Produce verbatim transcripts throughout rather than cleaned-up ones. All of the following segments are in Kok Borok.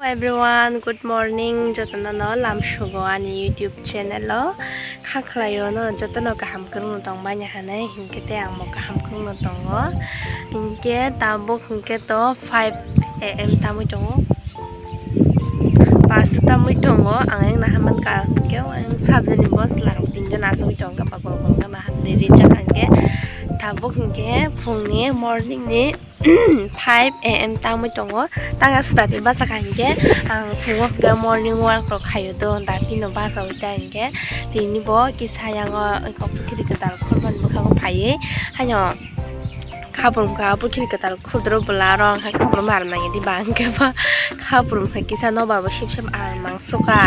Everyone, good morning. Jotono no lamsugo ani YouTube channel o. Kha khlaio no jotono kaham kwrwngno tongmani hanai, hinkhe tei ang bo kaham kwrwngno tongo. Hinkhe tabuk hinkhe to five A M tamwi tongo. Pasta tamwi tongo, ang wng naha mankha, hinkhe ang sabjani boslarok tinjon achugwi tongkha, pakol kolkha naha rijak hinkhe. Tabuk hinkhe phungni morning ni five A M tangwi tongo. Tang aswk dati bachakha hinkhe ang phungo hinkhe morning walk rok khaio do, dati no bachaui ta hinkhe tini bo kisa yango kok pukhiri kwtal khurmani bwkhango phaiwi haino khabrum kha pukhiri kwtal khudro bwla aro hinkhe khabrum aram nangya diba hinkhe bo khabrum khe kisa nobar bo sip sip aram nang sukha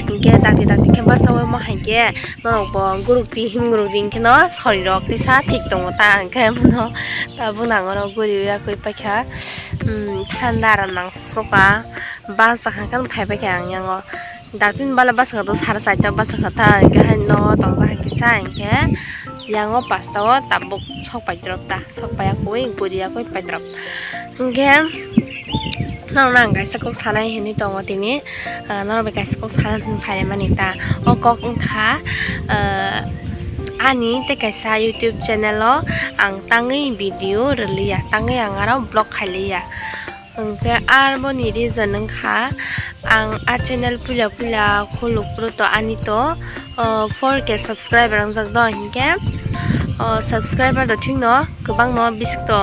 hinkhe dati dati khe bachaui mo hinkhe norok bo guruk di him guruk di hinkhe no sori rok tisa thik tongo ta hinkhe bono. Tabuk nang oro guri yakui paikha, um, thanda aro nang sukha, bus sakha khe phai paikha ang yango. Daktin bala bus sakha do sara charta bus sakha ta, hinkhe hai nogo tongjak hai kisa, hinkhe yango pasta o tabuk sok pai drop ta, sok pai yakui guri yakui pai drop. Hinkhe norokno ang kaisa kok sanai hinwi tongo tini, ah, norok bai kaisa kok sana hinwi phailaimani ta. O kok wngkha, ah, ani tei kaisa YouTube channel o ang tangwi video rwliya, tangwi ang aro vlog khailiya. Hwnkhe arboni reason wngkha ang a channel puila puila khuluk phuru to ani to, ah, four K subscriber wngjak do hinkhe, ah, subscriber to thikno kwbangno bisik to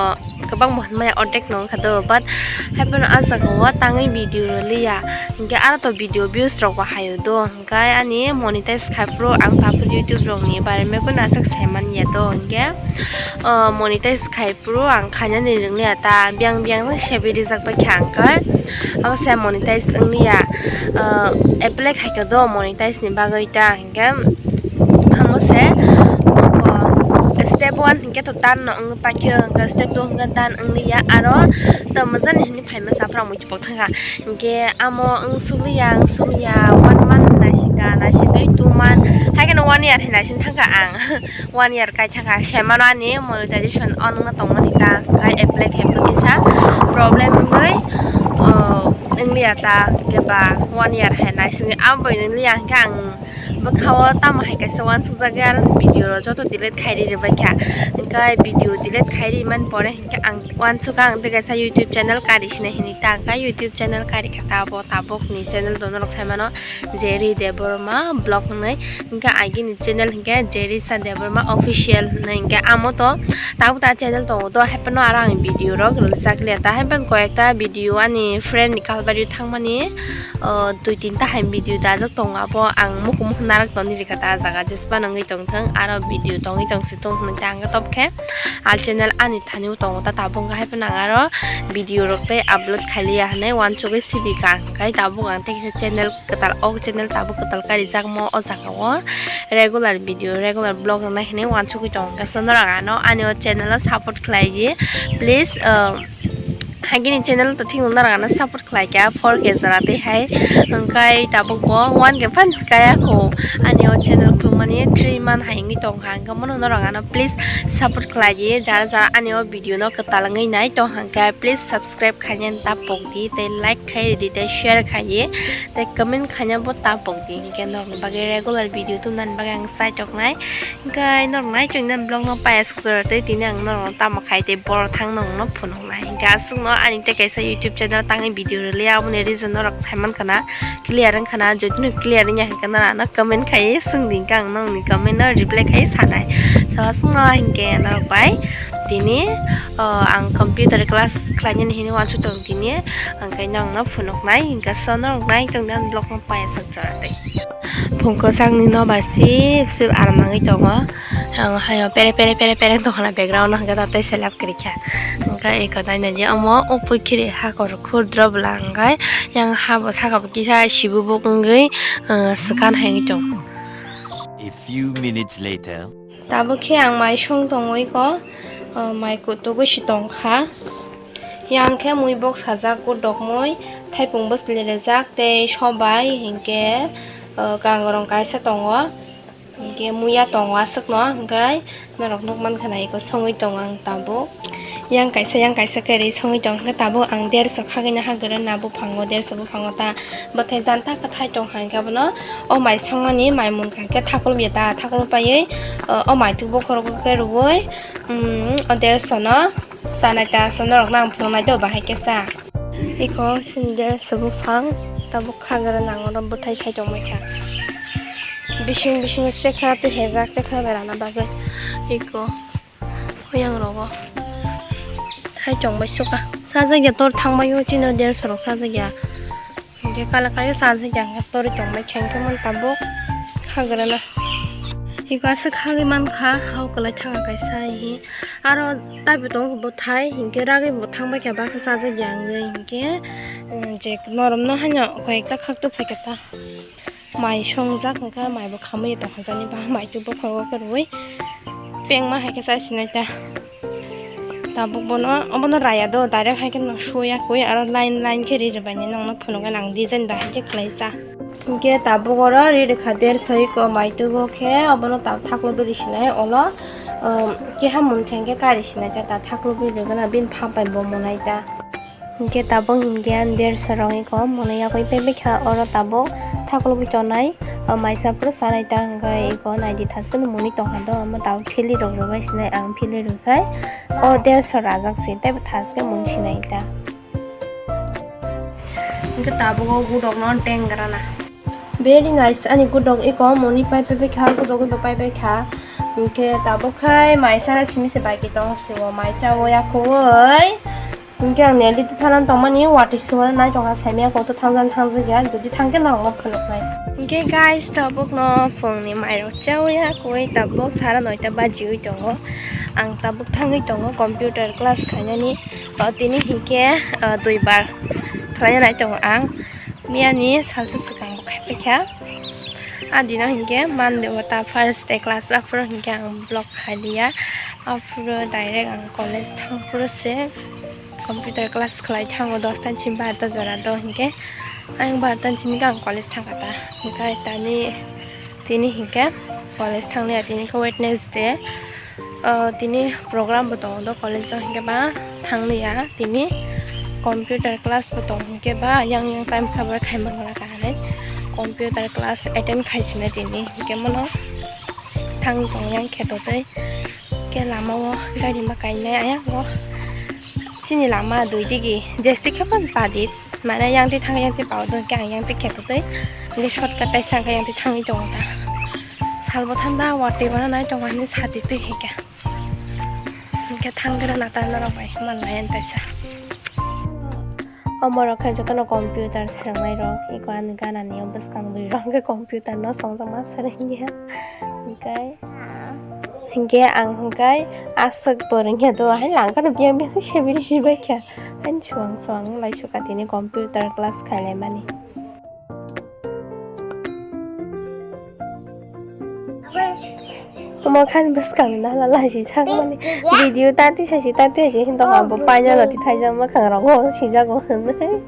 kwbangma hwnmaya ordek no wngkha do, but haiphano ah jagao tangwi video rwliya, hinkhe aro to video views rok bo haio do, hinkhe ani monetize khai phuru ang ta phuru YouTube rokni baremai phano aswk sai manya do, hinkhe, ah, monetize khai phuru ang khainani rwngliya ta, biyang biyang no sebi rijak bai kha hinkhe abo se monetize wngliya, ah, apply khaikha do monetize ni bagwi ta. Hinkhe amo se step one hinkhe to done no wngwi paikhe, hinkhe step two hinkhe done wngliya, aro to mojani hinwi phaima saphra muitu pok thangkha. Hinkhe amo wngsukliya, wngsukliya, one month naisingkha, naisingwi two month, haikheno one year hai naising thangkha ang. One year kai thangkha, semano ani monetization on wngna tongmani ta, khai apply khai phuru kisa problem wngwi, oh, wngliya ta, hinkhe ba one year hai naisingwi abo wngliya hinkhe ang Bwkha-o tamo hai kaisa uansukjagwi aro video rok joto delete khai ri rwbaikha. Hwnkhe video delete khai rimani pore hwnkhe ang uansukha, ang tei kaisa YouTube channel kari sinai hinwi ta, hwnkhe YouTube channel kari kha ta abo tabukni channel rok norok sai mano, Jerry Debbarma Vlog hinwi. Hwnkhe agini channel hwnkhe Jerry Sa Debbarma Official hinwi, hwnkhe amo to tabuk ta channel tongo to, haiphano aro ang video rok rwjak liya ta, haiphano koyekta video ani friend ni kalbari thangmani. O, dui tinta hai video dajak tongo, abo ang muku muku narak toni rikha ta, ah jaga jespa nangwi tongthung, aro video tongwi tongsi tong hinwi ta ang top khe. Ah channel ani thani o tongo ta, tabuk wngkha hai phano ang aro video rok tei upload khailiya hinwi uansugwi sibika, hwnkhe tabuk ang tei kisa channel kwtal, o channel tabuk kwtal karijakmo o jaga o regular video, regular vlog rwnai hinwi uansugwi tongo, hwnkhe norok ano ani o channel o support khlai di please. O, Hagini channel to thik nung narang ano support khlai kha four K jora tei hai, hwnkhe tabuk bo one K phan si kaya kho. Ani o channel khulmani three month hai wngwi tong kha, hwnkhe bono norok ano please support khlai di, jara jara ani o video no kwtal wngwi nai tong kha, hwnkhe please subscribe khaina ta pok di, tei like khai di, tei share khai di, tei comment khaina bo ta pok di, hwnkhe norokni bagwi regular video tubunani bagwi ang chai tok nai. Hwnkhe norok nai chwng nang vlog no paya sukjora tei tini ang norok no tamo khai tei boro thang norok no phunuk nai. Hwnkhe aswk no ani tei kaisa YouTube channel tangwi video rwliya, aboni reason norok sai mankha na, clear wngkha na, jodi no clear wngya hwnkhe norok ano comment khai swng di, hwnkhe ang norokni comment no reply khai sanai. So aswk no hwnkhe norok bai tini, o, ang computer class khlainani hinwi uansuk tong tini, hwnkhe norok no phunuk nai, hwnkhe so norok nai chwng nang vlog no paya sukjora tei. Phung kwchangni nobar sip sip aram nangwi tongo. Ang hayo pere pere pere pere tongkha na background o, hwnkhe ta tei selap kwrwi kha. Hwnkhe eko naina di omo upui khiri hakor khurdro bwla hwnkhe yang habo saka bo kisa sibubuk wngwi, ah, swkan hai wngwi tongo. A few minutes later. Tabuk khe ang mai song tongwi ko, ah, mai kutugwi si tongkha. Yang khe mui bok sajak, kudok mui, thaipung bwsli rwjak tei sobai hinkhe, ah, kangrong kaisa tongo. Hinkhe muya tongo aswkno, hwnkhe norok nukmankha na eko songwi tongo ang tabuk. Yang kaisa, yang kaisa khe ri songwi tong khe tabuk ang derso khagwi naha gwnang na buphango, derso buphango ta bwthai janta kwthai tong kha hwnkhe abono o mai songmani mai mun kha hwnkhe thaklubya ta, thaklub paiwi o, o mai tu bokhorogo khe rwui, um, o derso no chanai ta, so norok no ang phunuknai do bahai khe cha. Iko sini derso buphang tabuk kha gwnang na oro bwthai khai tong mai kha. Bising bising chekha twi hejak chekha berana bagwi iko. Oyang rogo hai tong bai suka. Sajak ya tor thang bai o chini derso rok sajak ya. Hingke kala kayo sajak ya hingke tor tong bai khe hingke man tabuk hagrana. Hingke aswk hagwi man kha hao kwlai thang kaisa hi. Aro taibo tongo bwthai hingke ragwi bo thang bai kha baksa sajak ya wngwi hingke, um, je norom no haino koi ekta khak twi phai khe ta. Mai songjak hwnkha, mai bo khamwi tongkha jani ba, mai twi bokhogo khe rwui pengma hai khe chai sinai ta. Tabuk bono, obono raya do, direct hai kheno suya kwi aro line line khe ri rwbaini nokno phunukgwi nang design bahai khe khlai ta. Hinkhe tabuk oro ri rwkha derso iko mai twi bo khe obono ta thaklo bwrwi sinai olo, um, keha mun khe hinkhe kari sinai ta, ta thaklo bwrwi rwgana bini pha bai bo monai ta. Hinkhe tabuk hinkhe ang derso rok iko monwi yagwi pebekha oro tabuk thaklubui tonai, o maisa phuru chanai ta hwnkhe iko naidi thaswkno monwi tongkha do, omo tabuk philirok rwbai sinai ang philirok khai o derso rajak se teibo thaske monsinai ta. Hinkhe tabuk o gudokno tengrana. Very nice, ani gudok iko monwi pai pebekha, gudok iko pai pebekha. Hinkhe tabuk khai maisa simi se bai khe tong sio, mai chawi yakhwui. Hinkhe ang Nelly twi thanani tongmani, watwi sungwi nai tongkha, saimanya kok to thangjani thangjakya, jodi thangkhe norokno phunuknai. Hinkhe guys, tabukno phungni mairok chawi yakhwui, tabuk sara noita bajiwi tongo. Ang tabuk thangwi tongo computer class khainani. O tini hinkhe, o, duibar khlaina nai tongo ang. Miyani salsa swkang bo khaipaikha. A dino hinkhe Monday o ta first day class, aphuru hinkhe ang vlog khailiya. Aphuru direct ang college thangphuru se computer class khlai thango, dosta ni simi barota jora do hinkhe ayang barota ni simi khe ang college thangkha ta. Hinkhe tani tini hinkhe college thangliya, tini khe Wednesday. O, tini program bo tongo do college o, hinkhe ba thangliya tini computer class bo tongo, hinkhe ba yang yang time kha bai khai mangla ka hinwi computer class attend khai sina tini, hinkhe mono thang tong yang kheto tei khe lama o gari ma kainai ayang o. Chini lama dui digi jesti khe phano padi, mane yang twi thang yang twi pao do, hinkhe ang yang twi kheto twi, hinkhe shortcut tai sangkha yang twi thangwi tongo ta. Salbo thanda watwi bono nai tongo hinwi sati twi hinkhe. Hinkhe thangkhe rwna ta norok bai malai ani taisa. Omorok khe jotono computer swrwngnai rok, iko ani ganani o bwskang bwrwi rok khe computer no songjakma swrwngya. Hinkhe Hinkhe ang hinkhe aswk bo rwngya do, hai langkano biyang biyang sebiri ribaikha. Ani suang suang lai suka tini computer class khailaimani. Omo khani bwskang nana lachi sakmani video tati sachi tati sachi hinto abo paina roti thaijak mwkhang rogo sijago hinwi.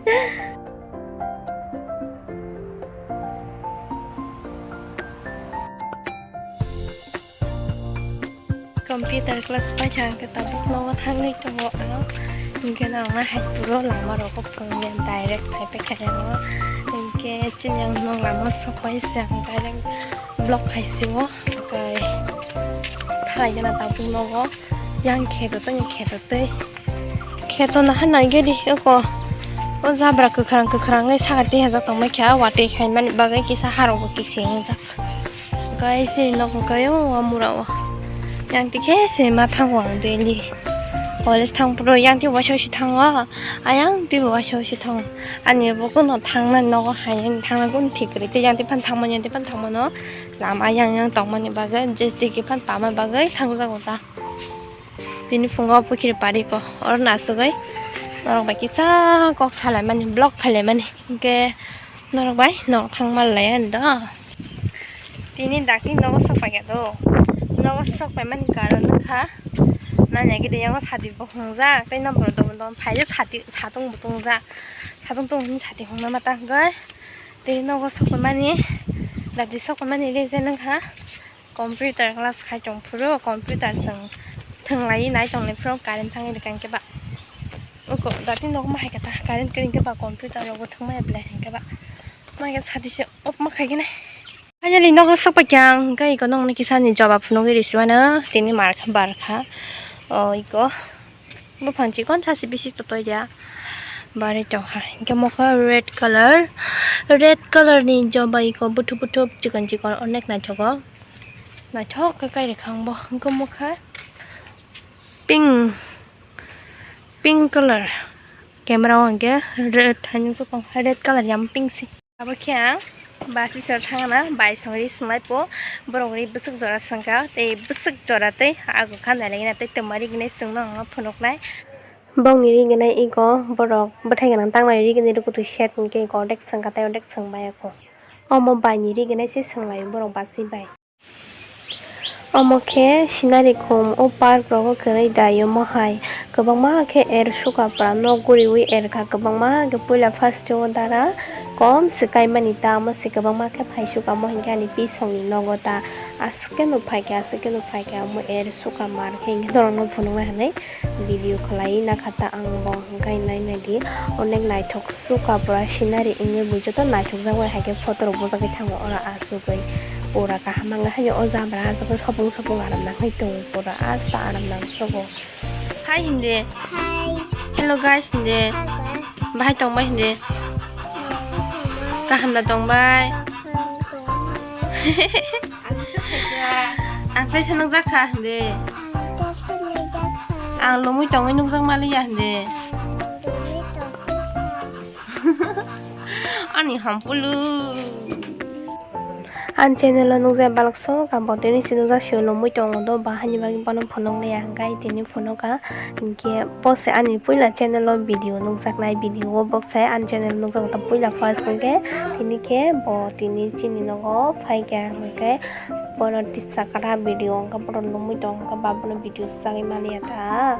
Computer class paikha hwnkhe tabuk nogo thangwi tongo ano. Hinkhe nang ma hai puro lama rogo phunukya direct phaipaikha ano. Hinkhe chini ang nok lama sokpai se ang direct vlog khaisio. Okai thalai gana tabuk nogo yang kheto tongya kheto tei. Kheto naha naigedi eko o jabra kwkhwrang kwkhwrang wngwi saka tihajak tongmani khe watwi khaimani bagwi kisa harokbo kising wngjak. Guys, chini nok hwnkhe o mura o. Yang tikhe se ma thango ang daily. College thang phuru yang twi waisa waisa thango. Ayang twi bo waisa waisa thango. Ani bo kuno thangnani nogo hai, yang thangnani kuno thik kwrwi. Tei yang twi phano thangmani, yang twi phano thangmano. Lama yang yang tongmani bagwi, je twi phano tama bagwi thangjago ta. Tini phungo pukhiri pariko, oro nasugwi norok bai kisa kok salaimani, vlog khailaimani. Hinkhe norok bai norok thangma lai ani do. Tini dakti nogo sok paikha do. Nogo sok paimani karon wngkha nanya gede yango sadi bo hwngjak tei nokbar dom dom phaijak, sadi satung bo tongjak. Satung tongo hwnwi sadi hwnma mata hwnkhe tei nogo sok paimani dakti sok paimani reason wngkha. Computer class khai tong phuru, computer chwng Thwnglai nai tongnai phuru current thangwi rwkha hinkhe ba. Oko dati nok ma hai khe ta current kwrwi hinkhe ba computer rogo thwngmaya belai hinkhe ba. Ma khe sati se off ma khaikhe nai. Finally nogo sokpai khe ang hinkhe iko nokni kisani joba phunugwi risi mano tini mar kha bar kha. O iko buphang chikon sasi bisi totoi dia. Barwi tongkha hinkhe mokha red colour. Red colour ni joba iko buthuk buthuk chikon chikon onek naithogo. Naithok khe kai rwkha ang bo hinkhe mokha. Pink, pink colour. Camera o hwnkhe red hai nukjak tongo, red colour yang pink se. Abo khe ang bus sir thangna bai songri swnglai po, borok ri bwswk jora swngkha tei bwswk jora tei agukha nailai na tei twma ri gwnai chwngno ang phunuknai. Bongni ri gwnai ego borok bwthai gwnang tanglai ri gwnai rwgwi twi set hwnkhe ego odek swngkha tei odek swngbai eko. Omo bai ni ri gwnai se swnglaio borok bus bai. Omo khe scenery khum, o park rogo kwrwi dai omo hai kwbangma khe er sukha pura nok guriwi erkha kwbangma khe puila first o dara kom swkaimani ta omo se kwbangma khe phai sukha omo hinkhe ani bisongni nogo ta aswk khe nuk phaikha aswk khe nuk phaikha omo er sukha mar khe hinkhe norokno phunuknai hinwi video khwlaiwi nakha ta ang bo hinkhe nainai di onek naithok. Sukha pura scenery wngwi bo joto naithokjak bai hai khe photo rok bujagwi thango oro asugwi pura kaham wngwi haino o jabra asugwi sopung sopung aram nangwi tongo pura asta aram nangsugo. Hi hindi. Hi. Hello guys hindi. Hello guys. Bahai tongbai hindi. Hello. Kaham da tongbai. Kaham tongbai. Ang tei sanok jakha hindi. Ang tei sanok jakha. Ang lomwi tongwi nukjak maliya hindi. Ang lomwi tongwi jakha. Ani hampulu. Ani channel o nukjai balok so, kabo tini si nukjak sio lomwi tongo do, bahani bagwi bono phunuk liya, hingkai tini phunuka, hinkhe bo se ani puila channel o video nukjaknai, video o bok se ani channel nukjago ta puila first hinkhe, tini khe bo tini chini nogo phaikha, hinkhe bono tisa kara video hinkhe bono lomwi tongkha, ba bono video sagwi maliya ta.